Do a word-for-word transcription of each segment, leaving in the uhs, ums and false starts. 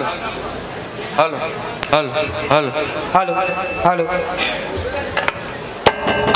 Hello, hello, hello, hello. Hello, hello.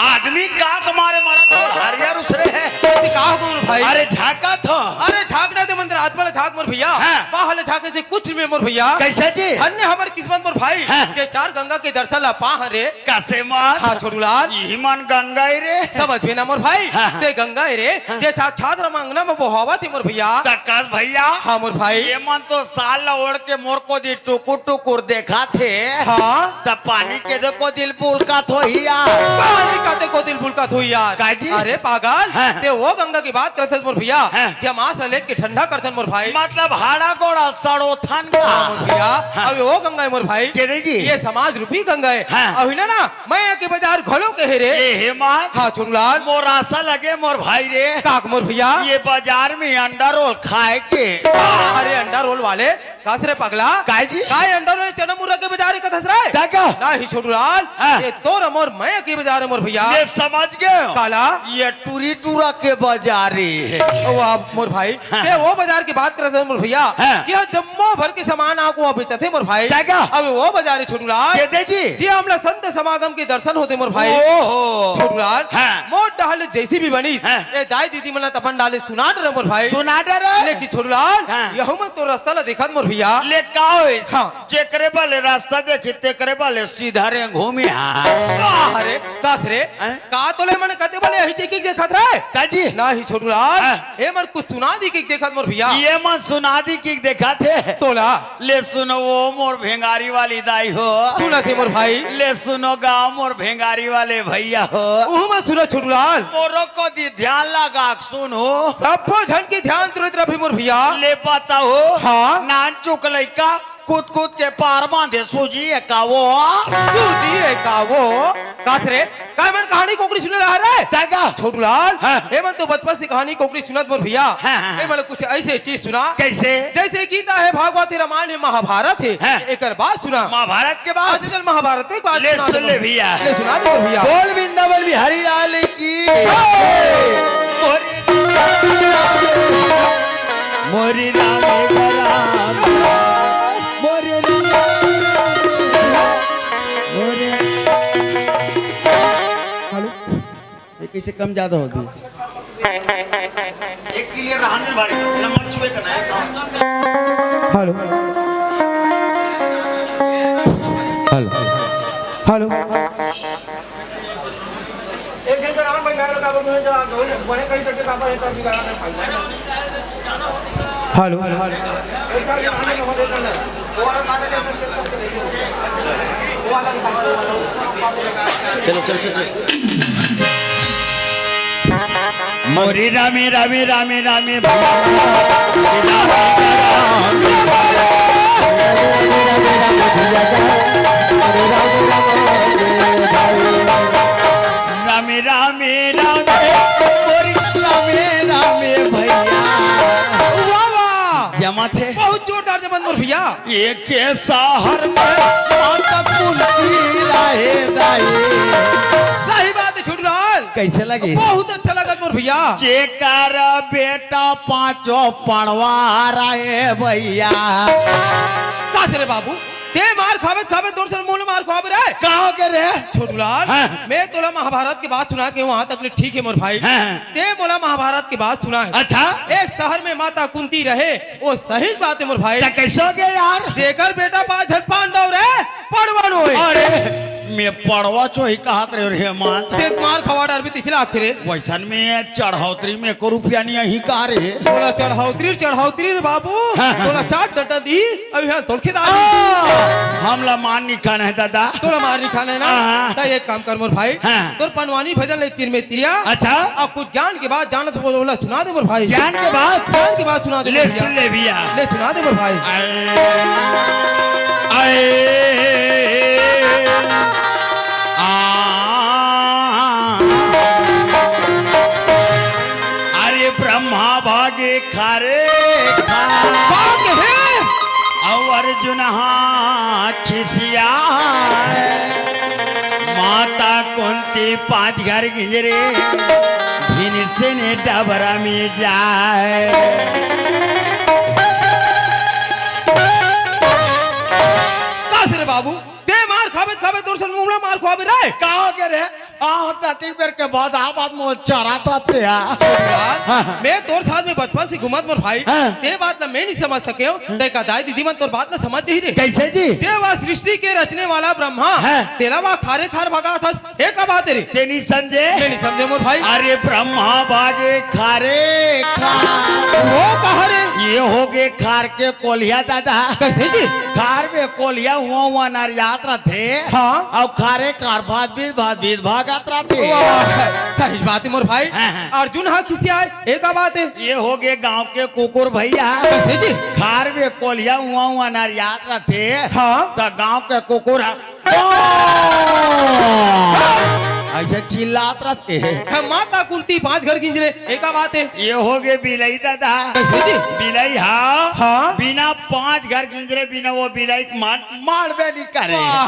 आदमी का के मारे मरत हे, हरियर उसरे हे। कैसे का हो गए भाई? अरे झांका थो। अरे झांकना दे मंत्र आत्मा ला झांक मोर भैया। हाँ। पाह ले झांके से कुछ में मोर भैया। कैसे जी? धन्य हमर किस्मत मोर भाई। हाँ। जे चार गंगा के दर्शन ला पाह रे। कसे मन? हाँ, छोटू लाल। इही मन गंगा ही रे। समझ में ना मोर भाई। हाँ, हाँ। ते गंगा ही रे। हाँ। जे साक्षात राम अंगना में बोहावत हे मोर भैया। त कस भैया। हाँ, मोर भाई। ये मन तो साल ला ओढ़ के मोर कोती टुकुर टुकुर देखत हे। हाँ। त पानी के दे कोती ल बुलकत होही यार। पानी का ते कोती ल बुलकत होही यार। का जी? अरे पागल, हाँ। ते वो गंगा की बात करत हस मोर भैया, हाँ। जे मांस ला लेके ठंडा करथन मोर भाई। मतलब हाड़ा गोड़ा सड़ोथन का। हाँ, मोर भैया, हाँ। अब वो गंगा हे मोर भाई। के रे जी? ये समाज रूपी गंगा हे। हाँ। अभी ना, ना, मया के बाजार घलो के हे रे। ए हे माँ। हाँ, छोटू लाल। मोर आसा लगे मोर भाई रे। का के मोर भैया? ये बाजार में अंडा रोल खाए के। अरे अंडा रोल वाले, कस रे पगला? काय जी? काय अंडा रोल चना मुर्रा के बाजार कथस रे? त का? नाही छोटू लाल, हाँ। ये तोर मोर मया के बाजार हे मोर भैया। ये समझ गए हो? काला? ये टूरी टूरा के बाजार हे। ओ आप मोर भाई, हाँ। ते वो बाजार की बात करत हे मोर भैया, हाँ। कि यहाँ जम्मो भर के सामान आके वो बेचत हे मोर भाई। त का? अब वो बाजार हे छोटू लाल। के दे जी? जी हमला संत समागम के दर्शन होथे मोर भाई। ओहो। छोटू लाल, हाँ। मोर डहर ले जैसी भी बनिस, हाँ। ये दाई दीदी मन ला त अपन डाले सुना डरे मोर भाई। सुना डरे? लेकिन छोटू लाल, हाँ। यहू मन तो रास्ता ला देखत मोर भैया। ले का होय? हाँ। जेकरे बले रास्ता देखी, तेकरे बले सीधा रे घूमी। हाँ। अरे, कस रे? हैं? का तोले मन कते बले यही चीज देखत रहे? का जी? नाही छोटू लाल। हाँ। ए मन कुछ सुना दी कि देखत मोर भैया। ये मन सुना दी कि देखत हे। तोला। ले सुनो वो मोर भेंगारी वाली दाई हो। सुनत हे मोर भाई। ले सुनो गाँव मोर भेंगारी वाले भैया हो। उहू मन सुनो छोटू लाल। मोरो कोती ध्यान लगा के सुनो। सब्बो झन के ध्यान तुरंत रही मोर भैया। ले बताओ। हाँ। नान चुक लइका कूद कूद के पार बांधे सूजी एकावो। सूजी एकावो। कस रे? काय मन कहानी कोकरी सुने रहा रे? त का? छोटू लाल, हाँ। ए मन तो बचपन से कहानी कोकरी सुनत मोर भैया। हाँ, हाँ, हाँ। ए मन कुछ ऐसे चीज सुना। कैसे? जैसे गीता हे, भागवत हे, रामायण हे, महाभारत हे। हाँ। एकर बात सुना। महाभारत के बात? अच्छा, चल महाभारत के बात ले सुना सुन दे ले मोर। भैया। ले सुना दे मोर भैया। बोल वृंदावन बिहारी लाल की। जय। मोरी राम, मोरी राम, मोरी राम, मोरी हेलो। ये कैसे कम ज्यादा होती है? एक के लिए रहने भाई, मेरा मत छुए करना है काम। हेलो। हेलो। हेलो। एक दिन तो राम भाई, मैं लोग आप लोग जो आप लोग बड़े कहीं तक के कापा है, तब भी लगा था। हेलो। चलो, चलो, चलो, चलो। मोरी रामे, रामे, रामे, रामे, भैया। रामे, रामे, रामे, मोरी रामे, रामे, भैया। वाह, वाह। जमा थे। बहुत जोरदार जमत मोर भैया। एके सहर में माता कुंती रहे दाई। सही बात हे छोटूलाल। कइसे लगे? बहुत अच्छा लगत मोर भैया। जेकर बेटा पांचों पड़वा रहे भैया। का से रे बाबू, ते मार खाबे खाबे तोर से मोला मार खाबे रे। का होगे रे? छोटूलाल, हाँ। मैं तोला महाभारत के बात सुना के वहां तक ले ठीक हे मोर भाई। हाँ। ते मोला महाभारत के बात सुना हे। अच्छा। एक सहर में माता कुंती रहे, ओ सही बात हे मोर भाई। त कइसे होगे यार? जेकर बेटा पांच झन पांडव रहे, पड़वा नोहे। अरे, मैं पड़वा चोही कहत रहे रे मां। ते मार खवा डारबे तिसला आखिर। वइसन में चढ़ौतरी में एको रुपया नइ आही का रे? तोला चढ़ौतरी, चढ़ौतरी रे बाबू। हाँ, हाँ। तोला चाट डंडा दी, अभी हाल तोल खेदा। आ, हमला मार नइ खाना हे दादा। तोला मार नइ खाना हे ना? हाँ। त एक काम कर मोर भाई। हाँ। तोर पंडवानी भजन ले तीर में तिरिया। अच्छा। अउ कुछ ज्ञान के बात जानत हो, ओला सुना दे मोर भाई। ज्ञान के बात? ज्ञान के बात सुना दे ले भैया। सुन ले भैया। ले सुना दे मोर भाई। आए, आए, आ, अरे ब्रह्मा भागे खारे खा। भाग हे। अउ अर्जुन हा खिसिया है। माता कुंती पांच घर गिंजरे, भीमसेन डबरा में जाए। का से रे बाबू, ते मार खाबे खाबे तोर सन मुंगला मार खाबे रे। का होगे रे? आ, तती बेर के बाद आ बात मोल चरा था ते आ। छोटूलाल, हाँ, हाँ। मैं तोर साथ में बचपन से घूमत मोर भाई, हाँ। ते बात ला मैं नइ समझ सकेंव, ते का दाई दीदी मन तोर बात ला समझ जाही रे। कइसे जी? जे वा सृष्टि के रचने वाला ब्रह्मा, हाँ। तेला वा खारे खार भगाथस, ए का बात हे रे? ते नइ समझे? मैं नइ समझेंव मोर भाई। अरे ब्रह्मा भागे खारे खार। ओ कहा रे? ए होगे खार के कोलिया दादा। कइसे जी? खार में कोलिया हुआ हुआ नरियात रथे। हाँ। अउ खारे खार भात बीत भात बीत भागत रथे। वाह, सही बात हे मोर भाई। हाँ, हाँ। अर्जुन हा खिसियाए, ए का बात हे? ए होगे गांव के कुकुर भैया। कइसे जी? खार में कोलिया हुआ हुआ नरियात रथे। हाँ। त गांव के कुकुर हा अइसे चिल्लात रथे। हे माता कुंती पांच घर गिंजरे, ए का बात हे? ए होगे बिलई दादा। कइसे जी? बिलई हा हाँ। बिना पांच घर गिंजरे बिना ओ बिलई के मन मानबे नइ करे। वाह,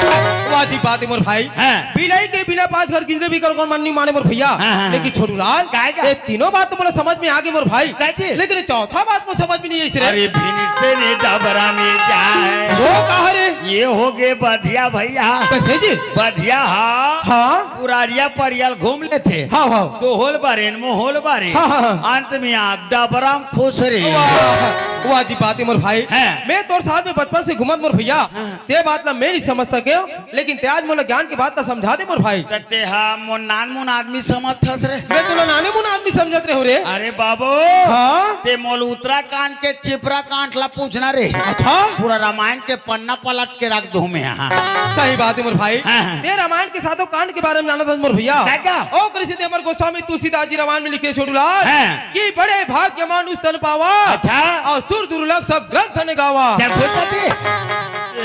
वाजिब बात हे मोर भाई। हाँ। बिलई के बिना पांच घर गिंजरे भी कर कोन मन नइ माने मोर भैया। हाँ, हाँ, हाँ। लेकिन छोटूलाल, काय का? ए तीनों बात तो मोला समझ में आगे मोर भाई। का जी? लेकिन चौथा बात मोला समझ में नइ आइस रे। अरे भीमसेन डबरा में जाए। ओ कहा रे? ए होगे बधिया भैया। कइसे जी? बधिया हा। हाँ। पुरारिया परियाल घूम लेथे। हाँ, हाँ। तो होल बारे न मोहोल बारे। हाँ, हाँ, हाँ। अंत में आ डबरा में खुसरे। वाह, वाजिब बात हे मोर भाई। हाँ। मैं तोर साथ में बचपन से घूमत मोर भैया। हाँ। ते बात ला मैं नइ समझ सकेंव। लेकिन ते आज मोला ज्ञान के बात ला समझा दे मोर भाई। त ते हा मोर नान मुन आदमी समझथस रे। मैं तोला नाने मुन आदमी समझत रहेंव रे। अरे बाबू, हाँ? ते मोला उत्तराखंड के चिपरा कांड ला पूछना रे। अच्छा? पूरा रामायण के पन्ना पलट के रख दूं मैं, हाँ। सही बात हे मोर भाई। हाँ, हाँ। ते रामायण के सातों कांड के बारे में जानथस मोर भैया। का, का? ओ कृष्ण दे हमर गोस्वामी तुलसीदास जी रामायण में लिखे छोटूलाल। हाँ। कि बड़े भाग्य मानुष तन पावा। अच्छा। अउ सुर दुर्लभ सब ग्रंथ न गावा। चल, फुर्सती।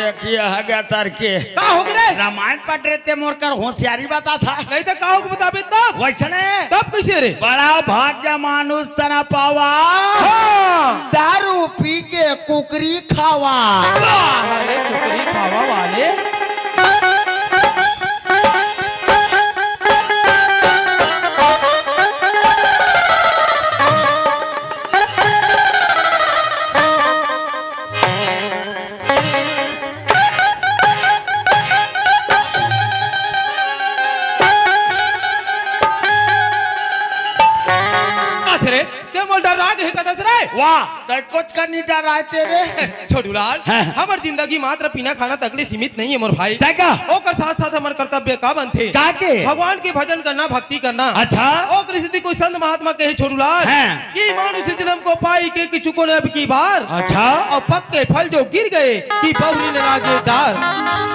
एक ये हगा तर के। का होगे रे? रामायण पढ़ रहे ते मोर कर होशियारी बताथा। नहीं तो का होगे बताबे तब? वइसने। तब कइसे रे? बड़ा भाग्य मानुष तन पावा। हाँ। दारू पी के कुकरी खावा। वाह रे, कुकरी खावा वाले। का रे? ते मोला डरागे कथस रे? वाह, तैं कुछ कर नइ डराए ते रे। छोटूलाल, हाँ। हमर जिंदगी मात्र पीना खाना तक ले सीमित नइ हे मोर भाई। तैं का? ओकर साथ साथ हमर कर्तव्य का बनथे? का के? भगवान के भजन करना, भक्ति करना। अच्छा। ओकर सेती कोई संत महात्मा कहे छोटूलाल, हाँ। कि मानुष जन्म को पाई के, कि चुको न अब की बार। अच्छा। अउ पक के फल जो गिर गए, कि बहुरी न लागे डार।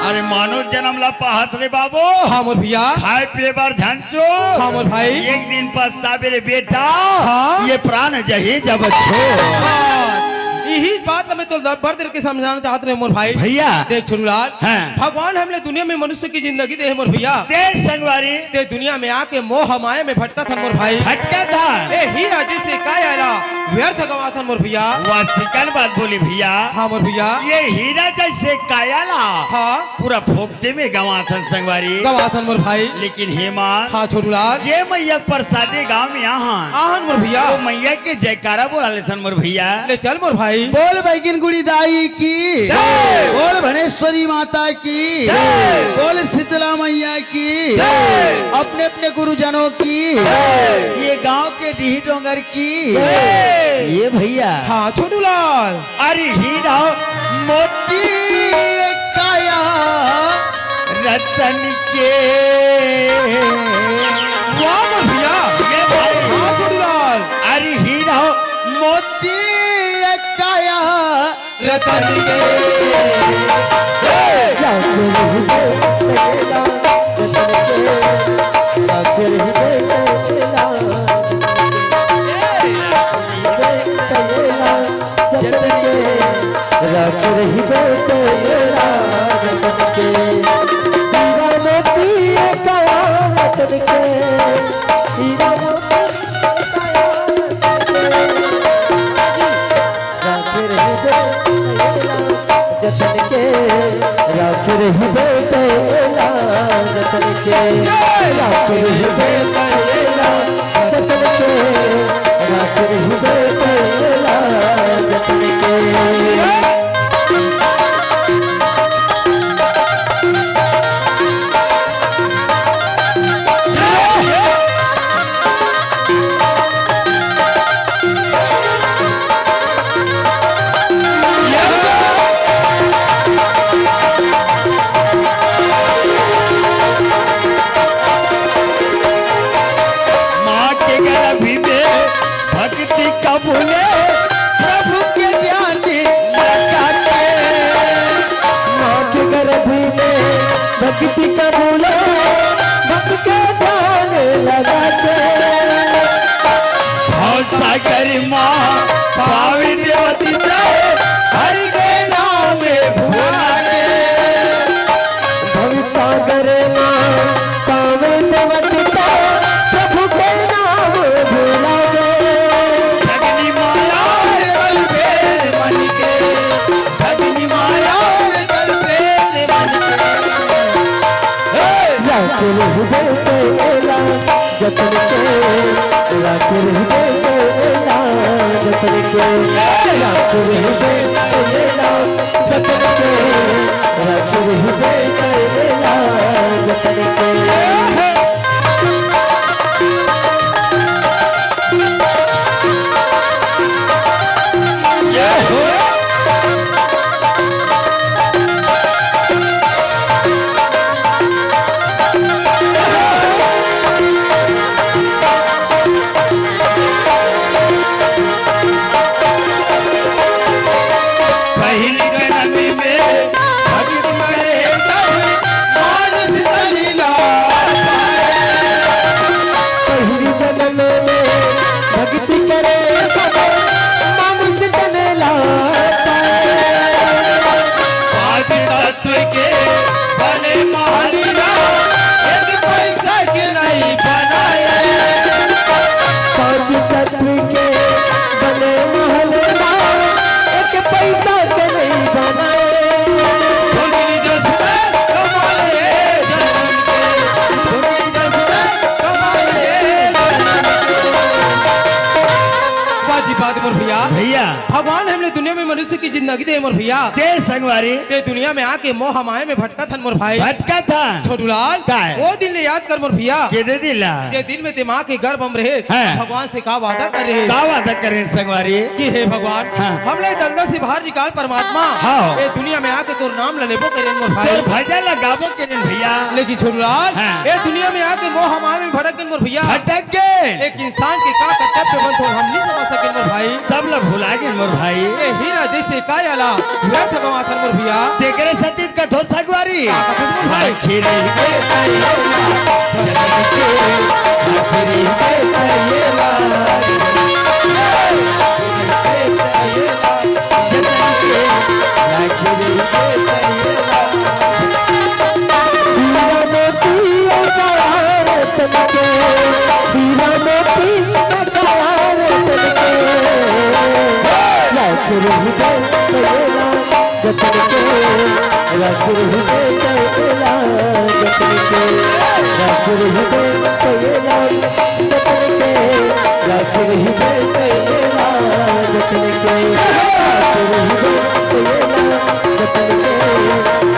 अरे मानुष जन्म ला पाहस रे बाबू। हाँ मोर भैया। खाए पिए बर झन चो। हाँ मोर भाई। एक दिन पछताबे रे बेटा। हाँ। ये प्राण जही जब छो। हाँ। इही बात ला मैं तोला बड़ देर के समझाना चाहत रहेंव मोर भाई। भैया। देख छोटूलाल। हाँ। भगवान हमला दुनिया में मनुष्य के जिंदगी दे हे मोर भैया। देख संगवारी। ते दुनिया में आके मोह माया में भटकत हस मोर भाई। भटकत हस। ए हीरा जइसे काया ला व्यर्थ गवाथन मोर भैया। वास्तविकन बात बोली भैया। हाँ मोर भैया। ये हीरा जैसे काया ला हाँ। पूरा फोकटे में गवाथन संगवारी। गवाथन मोर भाई। लेकिन हेमंत, हाँ छोटू लाल। जे मैया के प्रसादी गाँव में आहन, आहन मोर भैया। वो मैया के जयकारा बोला लेथन मोर भैया। ले चल मोर भाई। बोल बैगिन गुड़ी दाई की। जय। बोल भनेश्वरी माता की। जय। बोल शीतला मैया की। जय। अपने अपने गुरुजनों की। जय। ये गांव के डीह डोंगर की। जय। ये भैया। हाँ छोटू लाल। अरे हीरा मोती काया रतन के। वाह मोर भैया। ये भाई। हाँ छोटू लाल। अरे हीरा मोती काया रतन के। हे! जतन के राख रहिबे कैला, जतन के राख रहिबे कैला, जतन के राख रहिबे कैला, जतन के। माँ के गर्भ में भक्ति कबूले, प्रभु के ध्यान लगा के। माँ के गर्भ में भक्ति कबूले, भक्त के ध्यान लगा के। भवसागर माँ पावन देवती, हरि के नाम भुला के। भवसागर माँ पावन देवती, प्रभु के नाम भुला के। भगनी माया रे कल फेर मन के, भगनी माया रे कल फेर मन के। हे! राख रहिबे कैला जतन के, राख रहिबे कैला जतन के, राख रहिबे कैला जतन के, राख रहिबे कैला जतन के। पहिली जनम में भगत करे तब मानुष तन ला पाए। पहिली जनम में भक्ति करे तब मानुष तन ला पाए। पाँच तत्व के बने महल ना, एक पैसा के नहीं बनाए। पाँच तत्व के बने महल ना, एक पैसा के नहीं बनाए। फुलझड़ी जस कमाल रे जनम के, फुलझड़ी जस कमाल रे जनम के। वाह जी, वाह मोर भैया। भैया। भगवान हमने दुनिया में मनुष्य की जिंदगी दे मोर भैया। दे संगवारी। ते दुनिया में आके मोह माया में भटकत हन मोर भाई। भटकत हन। छोटू लाल, काय? वो दिन ले याद कर मोर भैया। के दे दिला? जे दिन में ते माँ के गर्भ में रहे, हाँ। भगवान से का वादा कर रहे? का वादा कर रहे संगवारी? कि हे भगवान, हाँ। हमला दलदल से बाहर निकाल परमात्मा। हाँ। ये दुनिया में आके तोर नाम ल लेबो करेन मोर भाई। तोर भजन ल गाबो करेन भैया। लेकिन छोटू लाल, हाँ। ये दुनिया में आके मोह माया में भटक गेन मोर भैया। भटक गेन। एक इंसान के का कर्तव्य बनथे, हम नहीं समझ सकेन मोर भाई। सब ल भुला गेन मोर भाई। ये हीरा जैसे काया ला व्यर्थ गवाथन मोर भैया। तेकरे सेती कथों संगवारी। का कथों मोर भाई? आखिर ही बेटा ये ना, जन्म के, आखिर ही बेटा ये ना, जन्म के, आखिर ही बेटा ये ना। हीरा मोती अवतार तन के, हीरा मोती अवतार तन के। जतन के राखी रहिबे कैला, जतन के राखी रहिबे कैला, जतन के राखी रहिबे कैला, जतन के राखी रहिबे कैला, जतन के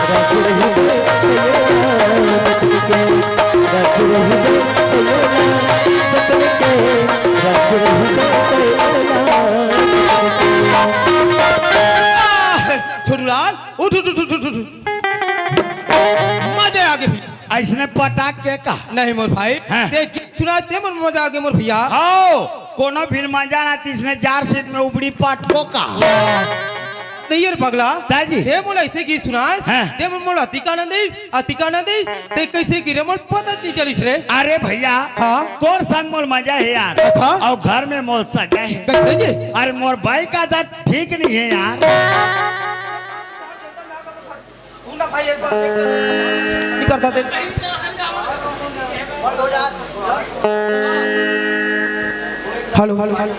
राखी रहिबे कैला, जतन के राखी रहिबे कैला, जतन के राखी रहिबे कैला, जतन के। छोटूलाल, उठ, उठ, उठ, उठ, उठ, उठ। मजा आ गया भैया। ऐसने पटाक के का? नहीं मोर भाई, हाँ। ते गीत सुना, ते मन मजा आ गया मोर भैया। हाव, कोनो भी मजा ना, तीसने जार सीत में उबड़ी पटको का। नहीं यार पगला, ताजी। ते मोला ऐसे गीत सुना, हाँ। ते मन मोला अतिक आनंद आइस, अतिक आनंद आइस, ते कैसे गिरे मोला पता नहीं चलिस रे। अरे भैया, हाँ। तोर संग मोला मजा है यार। अच्छा। अउ घर में मोला सजा है। कैसे जी? अरे मोर बाई का आदत ठीक नहीं है यार। नहीं करता ते। Hello, hello, hello.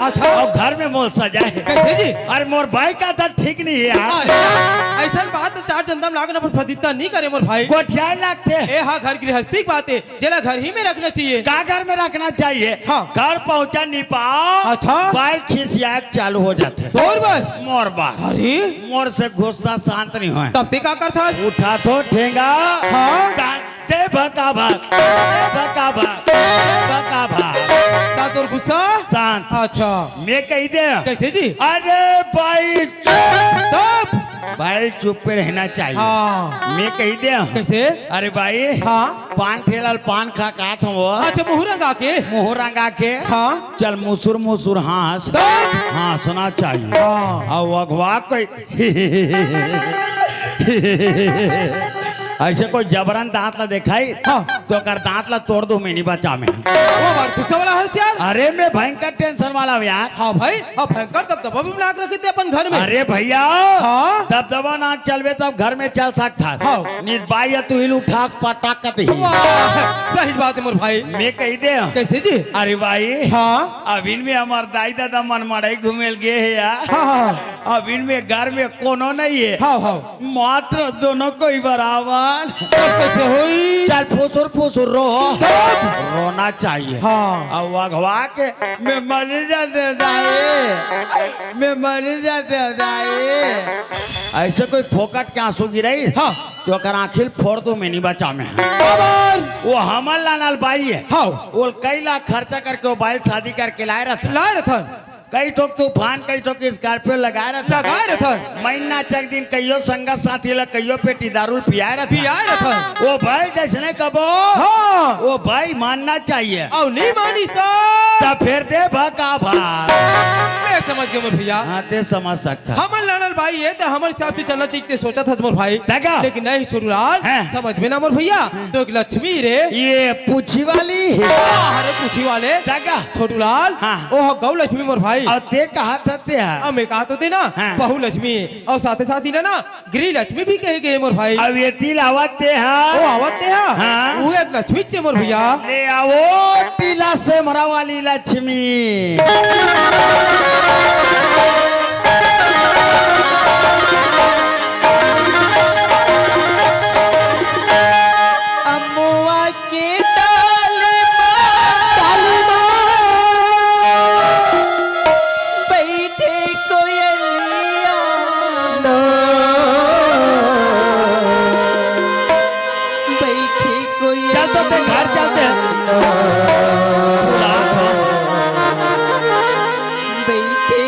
अच्छा। अउ घर में मोला सजा है। कैसे जी? अरे मोर बाई का आदत ठीक नहीं है यार। अरे, ऐसन बात तो चार चंदा में लागना पर फदित्ता नहीं करे मोर भाई। गोठियाए लागथे। ए हा घर गृहस्थी के बात है। जेला घर ही में रखना चाहिए। का घर में रखना चाहिए? हाँ। घर पहुंचा नहीं पाओ। अच्छा। बाई खिसियाए चालू हो जाथे। तोर बर? मोर बर। अरे। मोर से गुस्सा शांत नहीं होय। तब ते का करथस? उठाथों ठेंगा। हाँ। ता-, दे भका भक, दे भका भक, दे भका भक। ता तोर गुस्सा? शांत। अच्छा। मैं कही दे। कैसे जी? अरे बाई चुप। तब? बाई चुप पे रहना चाहिए। हाँ। मैं कही दे। कैसे? अरे बाई। हाँ। पान ठेला ल पान खा के आत हंव। अच्छा, मुंह रंगा के? मुंह रंगा के। हाँ। चल मुसुर मुसुर हाँस। तब? हाँसना चाहिए। हाँ। अउ अगवा कोई ऐसे कोई जबरन दांत ला देखाई, हाँ। तो ओकर दांत ला तोड़ दूं, मैं नहीं बचा मैं। वो बार गुस्सा वाला हस यार। अरे मैं भयंकर tension वाला हूँ यार। हाँ भाई, हाँ भयंकर दबदबा भी बना के रखे थे अपन घर में। अरे भैया, हाँ। दबदबा ना चलबे तब घर में चल सकता है। हाँ। नित बाई या तू ही उठा के पटक के ही। वाह, सही बात है मोर भाई। मैं कही दे। कैसे जी? अरे भाई, हाँ। अभी में हमार दाई दादा मन मड़ई घूमे ल गे हे यार। हाँ, हाँ। अभी में घर में कोनो नहीं है। हाँ, हाँ। मात्र दोनों कोई बराबर। तब कैसे होई? चल फुसुर फुसुर रो। तब? रोना चाहिए। हाँ। अब अगवा के मैं मर जाते दाई, मैं मर जाते दाई। ऐसे कोई फोकट के आंसू गिराई, हाँ। तो ओकर आँखी ल फोड़ दूं, मैं नहीं बचा मैं। बाबर! वो हमर लानल बाई है। हाँ। वो कई लाख खर्चा करके वो बाई ल शादी करके लाए रथन। लाए रथन। कई ठोक तूफान, कई ठोक Scorpio लगाए रथन। लगाए रथन। महीना चक दिन कहियो संगत साथी ला कहियो पेटी दारू ल पियाए रथन। पियाए रथन। वो बाई जैसने कबो, हाँ। वो बाई मानना चाहिए। अउ नहीं मानिस तो? तब फिर दे भका भा। मैं समझ गया मोर भैया। हाँ, ते समझ सकता। हमर लानल बाई है तो हमर हिसाब से चलना चाहिए, ते सोचा था मोर भाई। तगा। लेकिन नहीं छोटूलाल, हाँ। समझ में ना मोर भैया, तो एक लक्ष्मी रे। ये पूछी वाली। हाँ, अरे पूछी वाले। तगा। छोटूलाल, हाँ। ओह गौ लक्ष्मी मोर भाई। अउ ते कहा था ते है। अब मैं कहा तो ते ना, हाँ। बहू लक्ष्मी। अउ साथे साथ ही ना, ना, गृह लक्ष्मी भी कहे गए मोर भाई। अब ये तिल आवत ते हा। ओ आवत ते हा। हाँ। वो एक लक्ष्मी ते मोर भैया। ले आवो तिला से मरा वाली लक्ष्मी। अमुआ के डाल मा, डाल मा बैठे कोयलिया। बैठे कोयलिया। चल तो ते घर चलते हैं। बैठे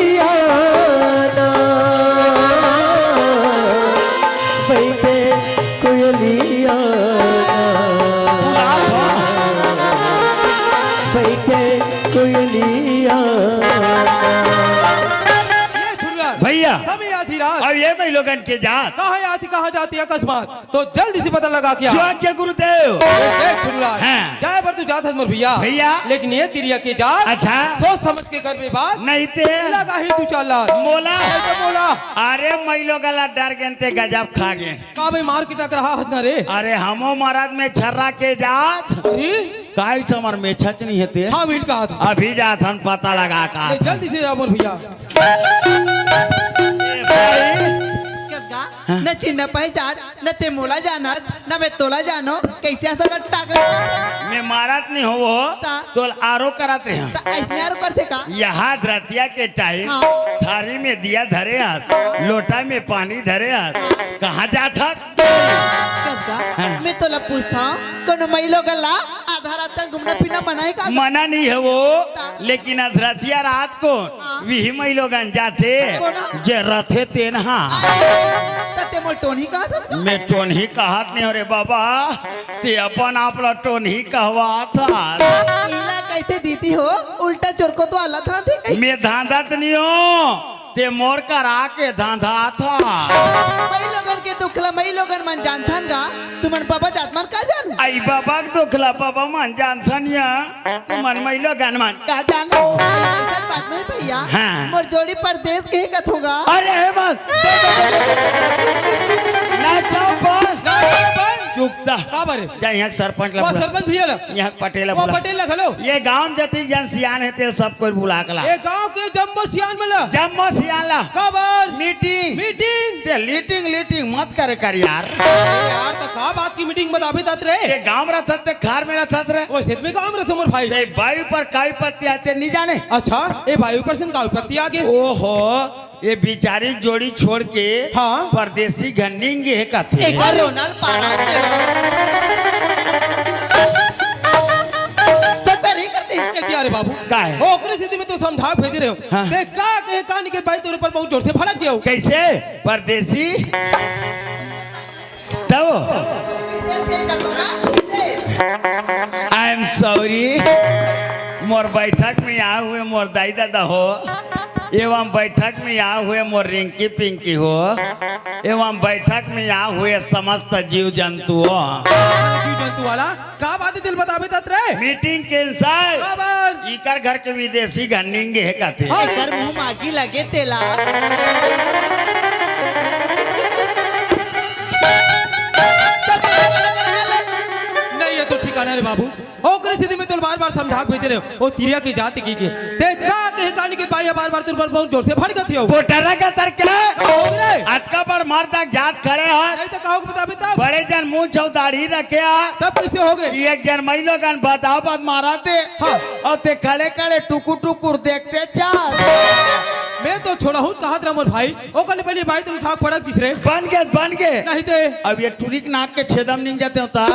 ना, बैठे कोयलिया ना, बैठे कोयलिया ना। ये सुन यार। भैया। समय आधी रात। अब ये मैं लोगन के जात। कहाँ आती, कहाँ जाती अकस्मात? तो जल्दी से पता लगा क्या? जो आज्ञा गुरुदेव। ए, ए, छुल्ला। हाँ। जाए बर तू जात हस मोर भैया। भैया। लेकिन ये तिरिया के जात। अच्छा। सोच समझ के करबे बात। नहीं ते। लगा ही तू चाला। मोला। ऐसे मोला। अरे, मैं लोग ला डर गेन ते गजब खा गे। का भाई मार के टकरा हस ना रे? अरे, हमो मरद में छर्रा के जात। अरे? काहे समर में छच नहीं हेते? हाँ, मिनट का हाथ। अभी जात हन पता लगा का। ए, जल्दी से जा मोर भैया। ए, भाई। कस का? हाँ। न चिन्ह पहचान, न ते मोला जानस, न मैं तोला जानो, कैसे असल टाक? मैं मारत नहीं हो वो, ता? तोल आरो करत रहे। ता ऐसने आरो करते का? यहाँ धरतिया के टाइम हाँ। थारी में दिया धरे हाथ, लोटा में पानी धरे हाथ, कहाँ जात हस? कस का? हाँ। मैं तोला पूछता हूँ, कोनो मई लोगन ला आधा रात तक घूमना फिरना मना है का? मना नहीं है वो, ता? लेकिन अधरतिया रात को हाँ। विही मई लोगन जाथे, कोन? जे रथे तेन हा। अरे, त ते मोर टोनही कहत हस का? मैं टोनही कहत नहीं हो रे बाबा, ते अपन आप ला टोनही कहवात हस। इला कहते दीदी हो, उल्टा चोरको तो आला था थे कहीं। मैं धांधत नहीं हो, ते मोर करा के धांधत हस। मई लोगन के दुखला, मई लोगन मन जानथन गा। तुमन बाबा जात मन का जानो? आई बाबा के दुखला बाबा मन जानथन या। तुमन मई लोगन मन का जानो? अइसन बात नहीं भैया। हाँ। मोर जोड़ी परदेस के कथों गा। अरे हे मत। ना चाव पर। ना चाव पर। चुप ता। का बरे? जा यहाँ के सरपंच ला वो बुला। सरपंच भैया ला। यहाँ के पटेल ला वो बुला। पटेल ला घलो। ये गांव जतिक जन सियान हे ते सब कोई बुला के ला। ये गांव के जम्मो सियान मन ला। जम्मो सियान ला। का बर? मीटिंग। मीटिंग। ते लीटिंग लीटिंग मत करे कर यार। अरे यार, त का बात की मीटिंग बताबे तात रे? ये गांव रहत ते खार में रहत रे। ओ, सेत में गांव में रहत मोर भाई। ते वायु पर काई पत्ती आते नहीं जाने? अच्छा, ये वायु पर से काई पत्ती आगे? ओहो, ये बिचारी जोड़ी छोड़ के हाँ। परदेसी घन्निंग हे कथे। एक बार रोनल पारा के। सब नहीं करते। ए, क्या रे बाबू? का है? ओकरे सेती में तो समझा भेज रहे हो। हाँ। ते का कहे कहानी के भाई तोरे पर बहुत जोर से भड़क गया हो। कैसे? परदेसी? तब? I am sorry। मोर बैठक में आए हुए मोर दाई दादा हो, एवं बैठक में आए हुए मोर रिंकी पिंकी हो, एवं बैठक में आए हुए समस्त जीव जंतु हो। जीव जंतु वाला का बात हे तेला बताबे तात रे? Meeting cancel. काबर? इकर घर के विदेसी घन्निंग हे कथे। हाँ। एकर मुंह मागी लगे तेला। नहीं, ये तो ठिकाना रे बाबू। ओकरे सेती में तोला बार-बार समझा के भेजे रहे हो। ओ तिरिया के जात की के। ते का कहे कहानी के भाई बार-बार तोर पर बहुत जोर से भड़कत हो। कोटरा का तर के? का हो गे रे? अतका बड़ मर्द के जात खड़े हस। नहीं तो का हो बताबे तब? बड़े जन मुंह छौ दाढ़ी रखे हा। तब कैसे हो गे? कि एक जन मई लोगन बताओ बात मारा ते। हाँ। अउ ते खड़े खड़े टुकुर टुकुर देखते चास। मैं तो छोड़ा हूँ, कहत रहा मोर भाई। ओकर ले पहले भाई तुम ठाक पड़क दिस रे। बन गे, बन गे। नहीं ते। अब ये टुरी के नाक के छेदम निंग जाते होता।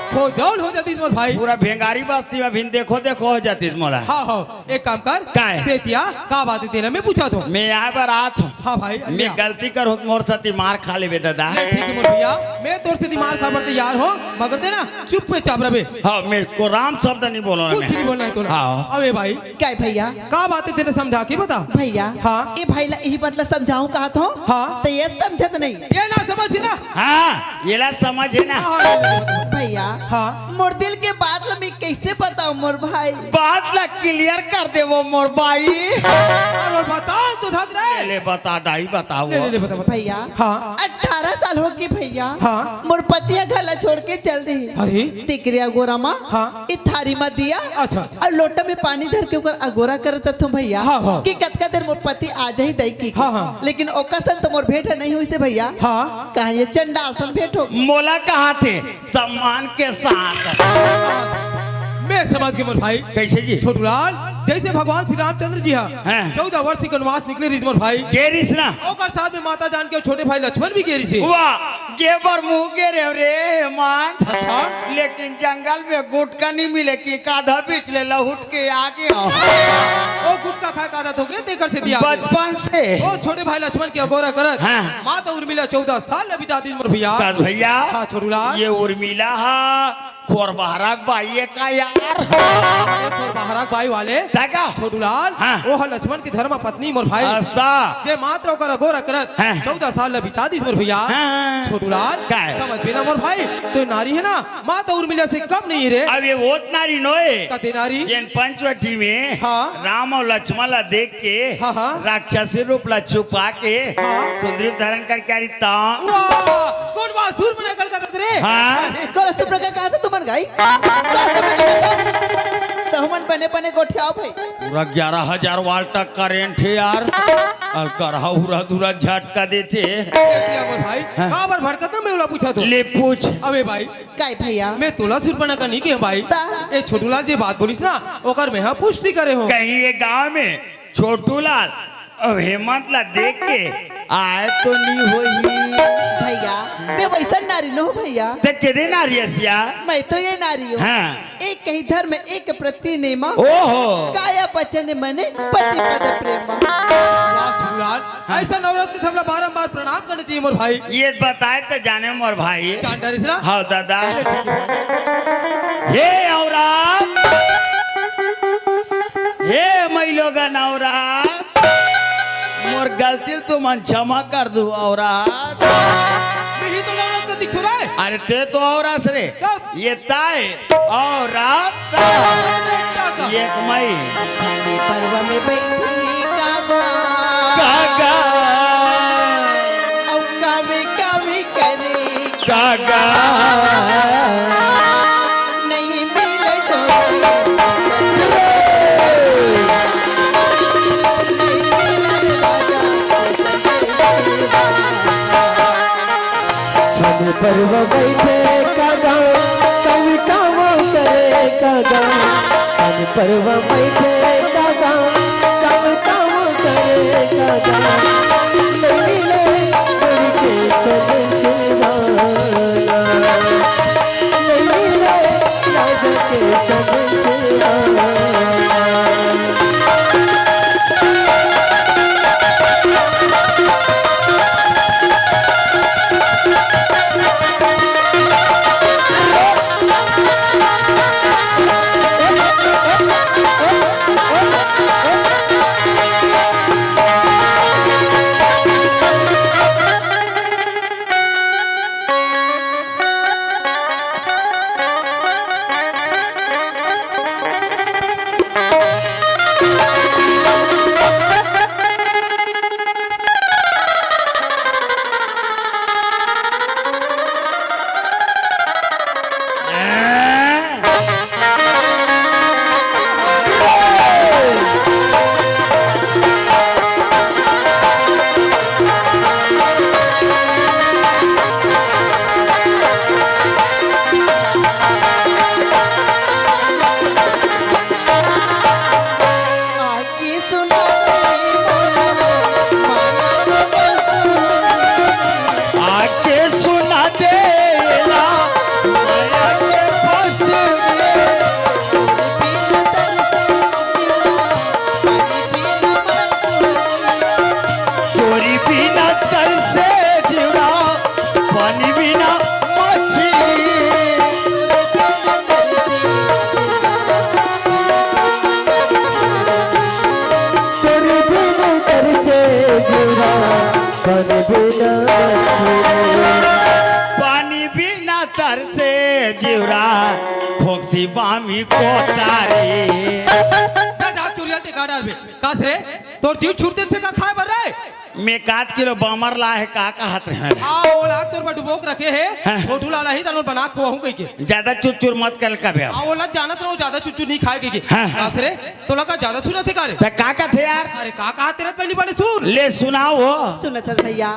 हो जाउल हो जाती मोर भाई। पूरा भेंगारी बस्ती में भिन देखो देखो हो जाती मोला। हाँ, हाँ। एक काम कर, काय? देतिया, का बात हे तेला मैं पूछत हूँ। मैं आए बर आत हूँ। हाँ भाई, मैं आइया। गलती करहूँ त मोर सेती मार खा लेबे दादा। नहीं, ठीक हे मोर भैया, मैं तोर सेती मार खाबर तैयार हूँ, मगर ते ना चुप्पे चाप रबे। हाँ, मैं को राम शब्द नहीं बोलो ना कुछ मैं। नहीं बोलना हे तोला। हाँ। अबे भाई। काय भैया? का बात हे तेला समझा के बता। भैया। हाँ। ए भाई ला इही बात ला समझाऊँ कहत हूँ। हाँ। त ये समझत नहीं। ये ना समझ ना। हाँ। येला समझ हे ना? हाँ, हाँ, हाँ, हाँ। भैया, हाँ। मोर दिल के बात ला मैं कैसे बताऊं मोर भाई? बात ला clear कर दे वो मोर भाई। अरे बता तो धक रे। ले, ले बता दाई, बताओ। ले, ले, ले, बता, बता। भैया, हाँ। अठारह साल हो गए भैया। हाँ। मोर पति ह घर ला छोड़ के चल दी। अरे। तिकरिया गोरा मा। हाँ। ई थारी मा दिया। अच्छा। अउ लोटा में पानी धर के ओकर अगोरा करत हूँ भैया। हाँ, हाँ। कि कतका देर मोर पति आ जाही दई की। हाँ, हाँ। लेकिन ओकर संग तो मोर भेंट नहीं होइसे भैया। हाँ। कहाँ ये चंडाल सन भेंट हो। मोला कहा थे सम्मान के साथ। मैं समझ गे मोर भाई। कैसे जी? छोटूलाल, जैसे भगवान श्री रामचंद्र जी हा हाँ। चौदह वर्ष के वनवास निकले रिस मोर भाई। गे रिस ना। ओकर साथ में माता जानकी अउ छोटे भाई लक्ष्मण भी गे रिस हे। वाह। के बर मुँह गेरे हँव रे हेमंत। अच्छा? लेकिन जंगल में गुटखा नहीं मिले कि काधा बीच ले लहुट के आ गे हँव। ओ गुटखा खाए का आदत होगे, तेकर से दिया। बचपन से। ओ छोटे भाई लक्ष्मण के अगोरा करत। हाँ। माता उर्मिला चौदह साल ले बिता दिन मोर भैया। बस भैया। हाँ, छोटू लाल। ये उर्मिला हा खोरबहरा के बाई ए का यार? अरे खोरबहरा के बाई वाले। ता का? छोटू लाल, हाँ। ओह लक्ष्मण के धर्म पत्नी मोर भाई। असा। जे मात्र ओकर अगोरा करत, हाँ। चौदह साल ले बिता दिस मोर भैया। हाँ। छोटू लाल, का है? समझ बे ना मोर भाई, तो नारी हे ना, माता उर्मिला से कम नहीं रे। अब ये वो त नारी नोहे। का ते नारी? जेन पंचवटी में हाँ। राम अउ लक्ष्मण ला देख के हाँ, हाँ। राक्षसी रूप ला छुपा के हाँ। सुंदरी रूप धारण करके आ रही ता। वाह! कोन वाह सूर बना कल का रे? हाँ। कोन सूर बना का तुमन गाई? कोन सूर बना का? तो हमन बने बने गोठियाओ भाई। पूरा ग्यारह हजार वाल्ट का करंट हे यार। अउ करहा उरा दूरा झटका देथे। ए मोर भाई, हाँ। काबर भटकत हस मैं ओला पूछत हँव। ले पूछ। अबे भाई, काय भैया? मैं तोला सूर बना का नहीं केहेंव भाई। ता? ए छोटू लाल जे बात बोलिस ना, ओकर मैं हा पुष्टि करे हँव। कहीं ये गाँव में छोटू लाल अउ हेमंत ला देख के आए तो नहीं होही। भैया, मैं वैसन नारी नोहँव भैया। ते केदे नारी हस या? मैं तो ये नारी हँव। हाँ। एक कही धर्म एक प्रति नेमा। ओहो। काया वचन मन पति पद प्रेमा। वाह छोटू लाल, हाँ। अइसन औरत के हमला बारंबार प्रणाम करना चाहिए मोर भाई। ये बताए त जाने मोर भाई। जान डरिस ना? हाँ दादा। हे औरत, हे मइलोगन औरत, मोर गलती ल तुमन क्षमा कर दू औरत। मैं ही तो औरत का दिखूँ रे। अरे ते तो औरत रे। कब? ये ताय औरत। बेटा का। एक मई। छानी पर्व में बैठी कागा। कागा। अउ कावे कावे करे कागा। नहीं मिले जोड़ी। नहीं मिले राजा। छन पर्व बैठे कागा, कवि कावा करे कागा। छन पर्व बैठे कागा, कवि कावा करे कागा। ले ले करके सनसेवा। ले ले राजा के सनसेवा। आके सुना दे ला माया के बस में। तोरी बिना तरसे जीवा, पानी बिना मछली। तोरे बिन तरसे जीवरा, पानी बिना तरसे। पानी बिना तरसे जीवरा, खोक्सी बामी कोतारी। जा, जा, चुरिया टिका डाल बे। कास रे, तोर जीव छूट देथे का खाए बर रे? मैं एक आध किलो बमर ला हे, का कहत रहे? आ, ओला तोर बर डुबोक रखे हे, हाँ। छोटू लाला ही तनो बना खवाहूं कहिके। ज्यादा चुरचुर मत कर कबे। आ, ओला जानत रहो, ज्यादा चुरचुर नहीं खाए कहिके। हाँ। कास रे, तोला का ज्यादा सुनत हे का रे? त का कहत हे यार? अरे, का कहत हे रे, पहली बार सुन। ले सुनाओ हो। सुनत हस भैया,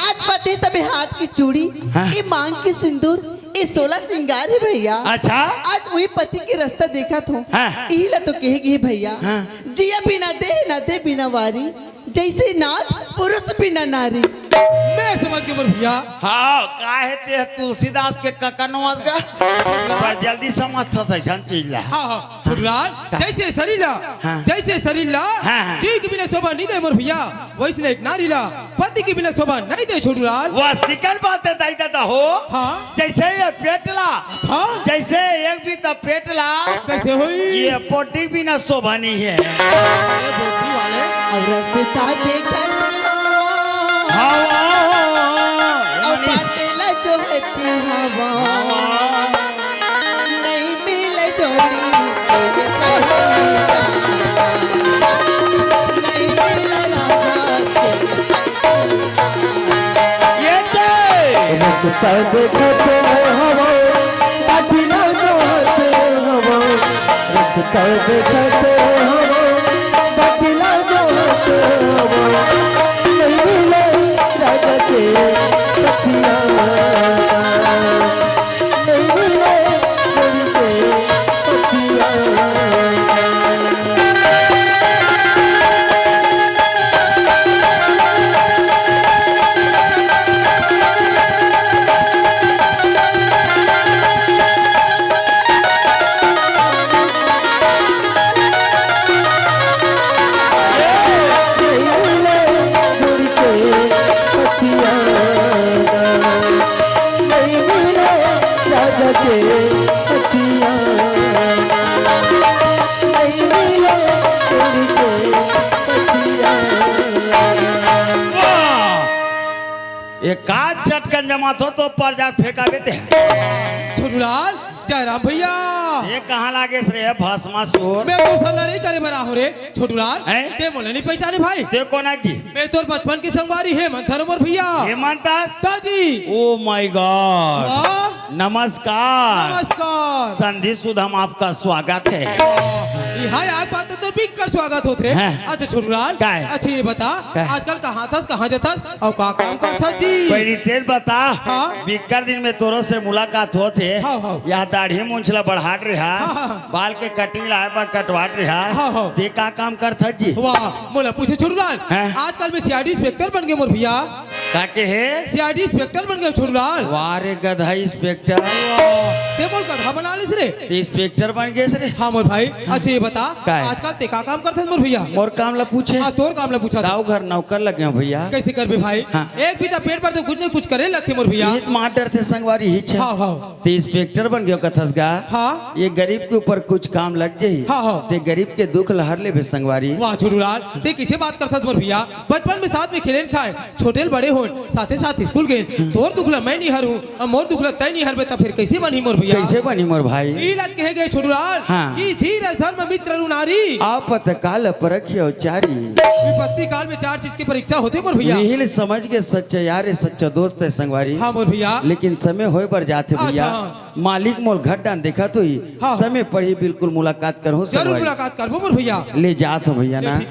आज पति तबे हाथ की चूड़ी, हाँ। ई मांग की सिंदूर, ई सोला सिंगार हे भैया। अच्छा। आज उही पति के रास्ता देखत हंव। हाँ। इही ला तो कहे गे हे भैया। हाँ। जिया बिना देह ना दे बिना वारी, जैसे नाथ पुरुष बिना नारी। मैं समझ गे मोर भैया। हाँ, काहे ते तुलसीदास के कका नोहस गा? पर जल्दी समझ सकत हस अइसन चीज ला। हाँ, हाँ, छोटूलाल, जइसे सरीर ला, हाँ। जइसे सरीर ला, हाँ, हाँ। जीव के बिना शोभा नइ दे मोर भैया, वइसने एक नारी ला पति के बिना शोभा नइ दे छोटूलाल। वस्तिकन बात है दाई ददा हो। हाँ। जइसे ये पेट ला, हाँ। जइसे एक भी त पेट ला, कइसे होई? ये पोटी बिना शोभा नइ हे। अरे बोटी वाले। अब रस्ता देखत हवा। हवा। अब मनीष। पाटेला जो है ती हवा। हवा। नहीं मिले जोड़ी तेरे पतिया। नहीं मिले राजा तेरे पतिया। ये दे। रस्ता देखत हवा, पाटिला जोहत हवा। रस्ता देखत हवा, पाटिला जोहत हवा। नहीं मिले राजा के पतिया। नहीं मिले जोड़ी के पतिया। वाह! एक आध चटकन जमात हो तो पर जा फेंका बेटे। छोटूलाल, जयराम भैया। ये कहाँ लागेस रे भस्मासुर? मैं तो सल्ला नहीं करे बर आहूँ रे छोटूलाल। हैं? ते मोला नहीं पहचाने भाई। ते कोन आय जी? मैं तोर बचपन के संगवारी हेमंत हरंव मोर भैया। हेमंत? ताजी। Oh my God। वाह। नमस्कार। नमस्कार। संधि सुधम आपका स्वागत है। इहाँ आय बात तो बिक्कट स्वागत होत रे। हैं। अच्छा छोटूलाल। काय? अच्छा ये बता, काय? आजकल कहाँ थस, कहाँ जाथस अउ का काम करथस जी? पहिली तेल बता। हाँ। बिक्कट दिन में तोरो से मुलाकात होत हे। हाँ, हाँ। यह दाढ़ी मूंछ ला बढ़ात रेहा। हाँ, हाँ। बाल के cutting ला आय बार कटवात रेहा। हाँ, हाँ। ते का काम करथस जी? वाह, मोला पूछे छोटूलाल। हैं? आजकल मैं CID inspector बन गे मोर भैया। का कहे? CID inspector बन गे छोटूलाल। वाह रे गधा inspector। वाह, ते मोला गधा बना लेस रे। Inspector बन गेस रे। हाँ मोर भाई, अच्छा ये बता, काय? आजकल ते का काम करथस मोर भैया? मोर काम ला पूछे? हाँ, तोर काम ला पूछत हँव। दाऊ घर नौकर लगे हँव भैया। कइसे करबे भाई? हाँ। एक भी त पेट भर त कुछ न कुछ करे लगथे मोर भैया। इही त मार डरथे संगवारी, इही छे। हाँ, हाँ। ते inspector बन गेव कथस गा। हाँ। ये गरीब के ऊपर कुछ काम लग जाही। हाँ, हाँ। ते गरीब के दुख ला हर लेबे संगवारी। वाह छोटूलाल, ते कइसे बात करथस मोर भैया? बचपन में साथ में खेलेन खाएन, छोटे ले बड़े होन, साथे साथ स्कूल गेन। तोर दुख ला मैं नइ हरहूँ, अब मोर दुख ला तैं नइ हरबे, त फेर कइसे बनही मोर भैया? कइसे बनही मोर भाई? इही ला कहे गे छोटूलाल हाँ। कि धीरज धर्म मित्र अरु नारी। आपत काल परखियो चारी। विपत्ति काल में चार चीज के परीक्षा होथे मोर भैया। इही ले समझ गे सच्चा यार हे, सच्चा दोस्त हे संगवारी। हाँ मोर भैया। लेकिन समय होय बर जाथे भैया। अच्छा। मालिक मोला घर डाहन देखत होही। हाँ। समय पड़ही बिल्कुल मुलाकात करहूँ जरूर संगवारी। मुलाकात करबो मोर भैया। ले जात हँव भैया ना।